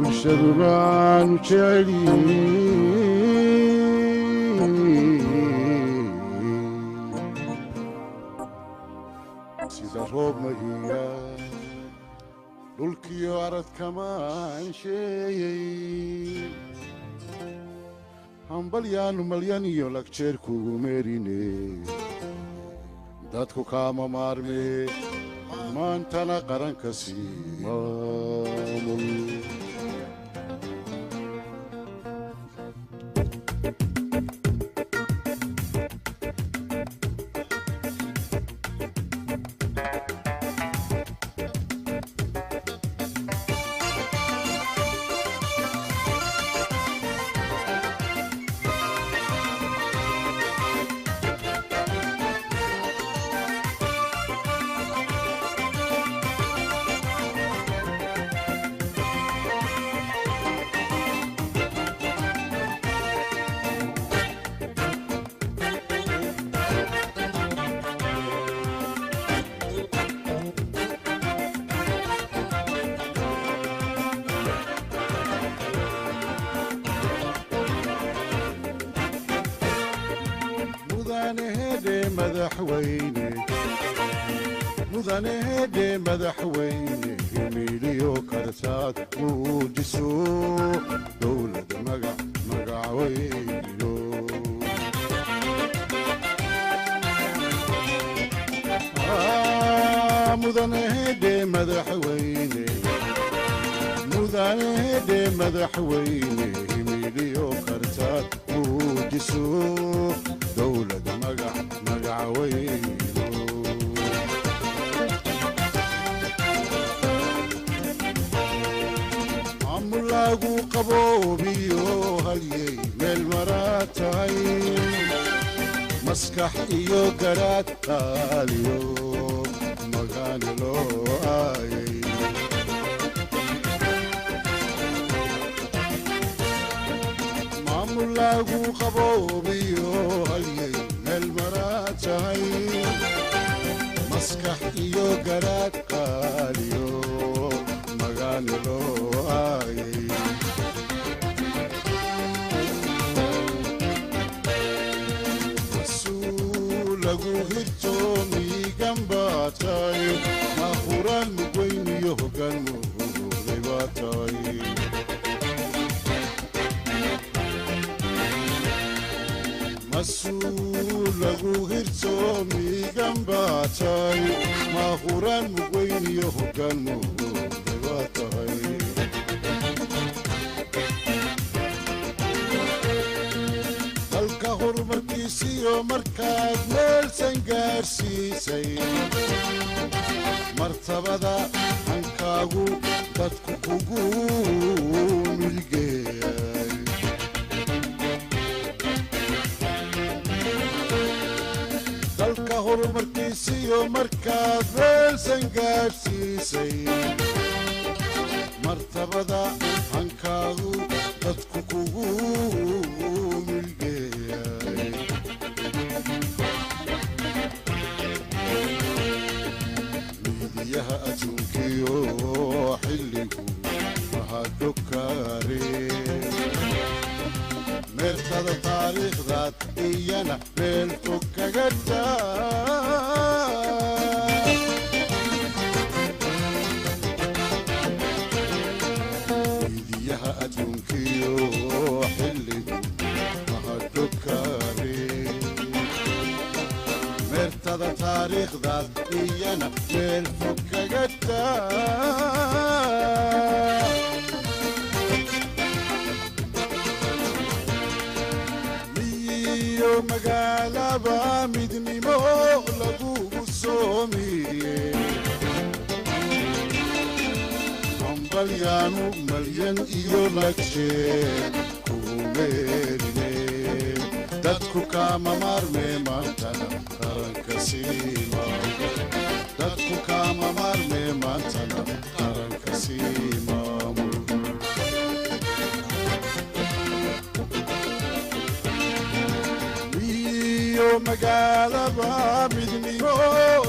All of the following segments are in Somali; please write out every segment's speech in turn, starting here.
Bulshadu maanu jeceliin sida roob mahiya dhulkiyo aradkamaan sheeyey hambalyaanu malyan iyo lagjeer kugu meerine dadku kaama maarme maantana qaranka sii maamul. Madaxweyne mudanehedhe madaxweyne himiliyo kartaad muujiso dowlad magac magacweyno mudanehedhe madaxweyne mudanehedhe madaxweyne himiliyo kartaad muujiso dowlad magac magacweyno maamul lagu qaboobiyo halyey meel maraa tahay maskax iyo garaad qaaliyo magaani loo aayay maamul lagu qaboobiyo halyey meel maraa tahay maskax iyo garaad qaaliyo magaani loo aayay rasuul lagu hirto miigan baa tahay maahuraan mugweyn iyo hoggaan muhugday baa tahay mas-uul lagu hirto miigan baa tahay maahuraan mugweyn iyo hoggaan muhugday baa tahay dalka horumarkiisiyo markaad meelsan gaarsiisay martabada hankaagu dadku kugu milgeeyay dalka horumarkiisiyo markaad meelsan gaarsiisay martabada hankaagu dadku kugu milgeeyay miidiyaha adduunkiyo xilligu mahadhokaare meertada taariikhdaad iyana meel fog kaga taa miidiyaha adduunkiyo xilligu mahadhokaare meertada taariikhdaad iyana meel fog kaga taa miyo magaalaba midnimo lagugu soomiye hambalyaanu malyan iyo lagjee kugu meerine dadku kaama maarme maantana qaranka siima dadku kaama maarme maantana qaranka sii maamul iyo magaalaba midnimo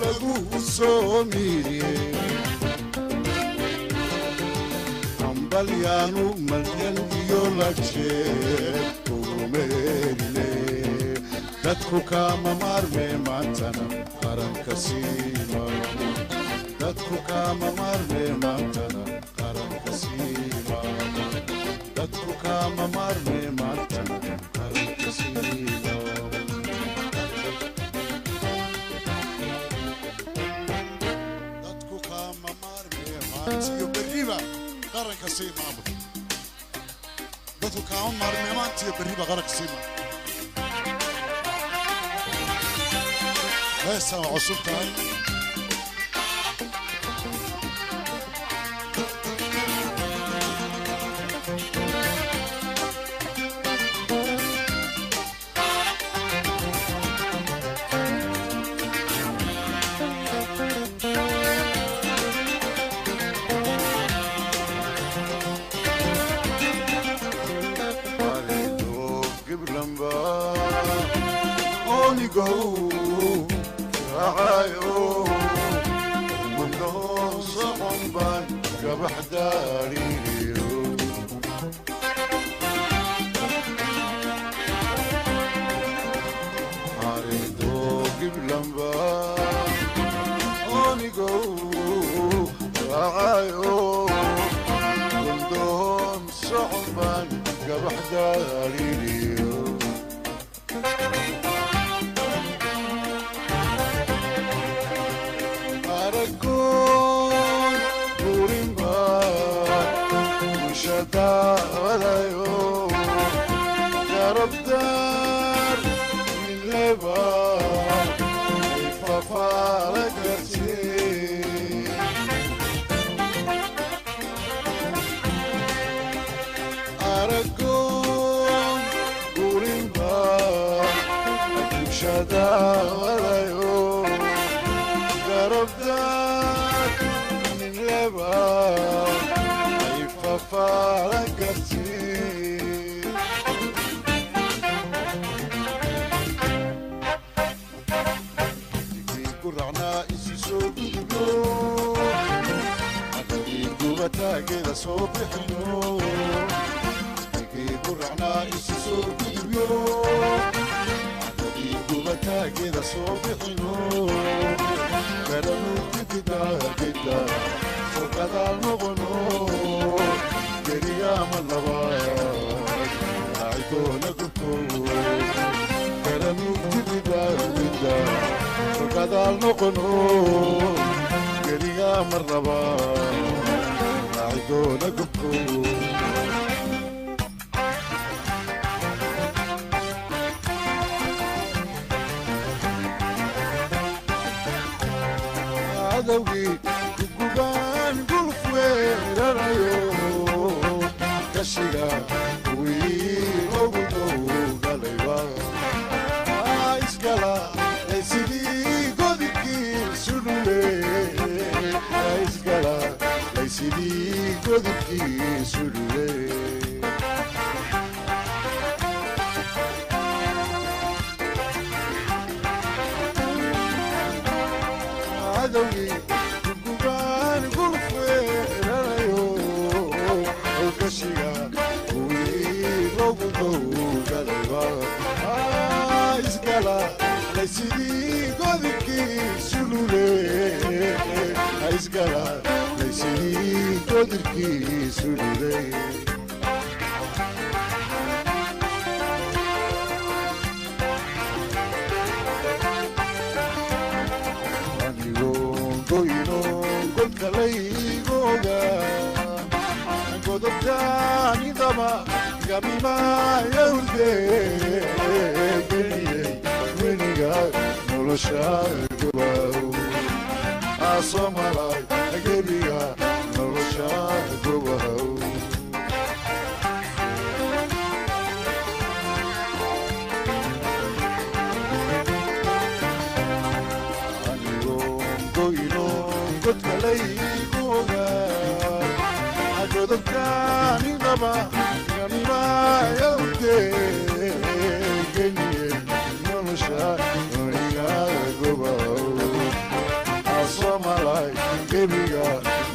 lagu soo miiriye. Balyaanu malyan iyo lajeer ugu meerine, dadku kaama maarme maantana qaranka siima, dadku kaama maarme maantana qaranka siima, dadku kaama maarme maantana qaranka siima. Dadku kaama maarme maantiyo berriba qaranka sii maamul, dadku kaama maarme maantiyo berriba qaranka sii maamul. Heestan waa cusub tahay.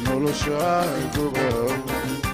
Nolosha gobow.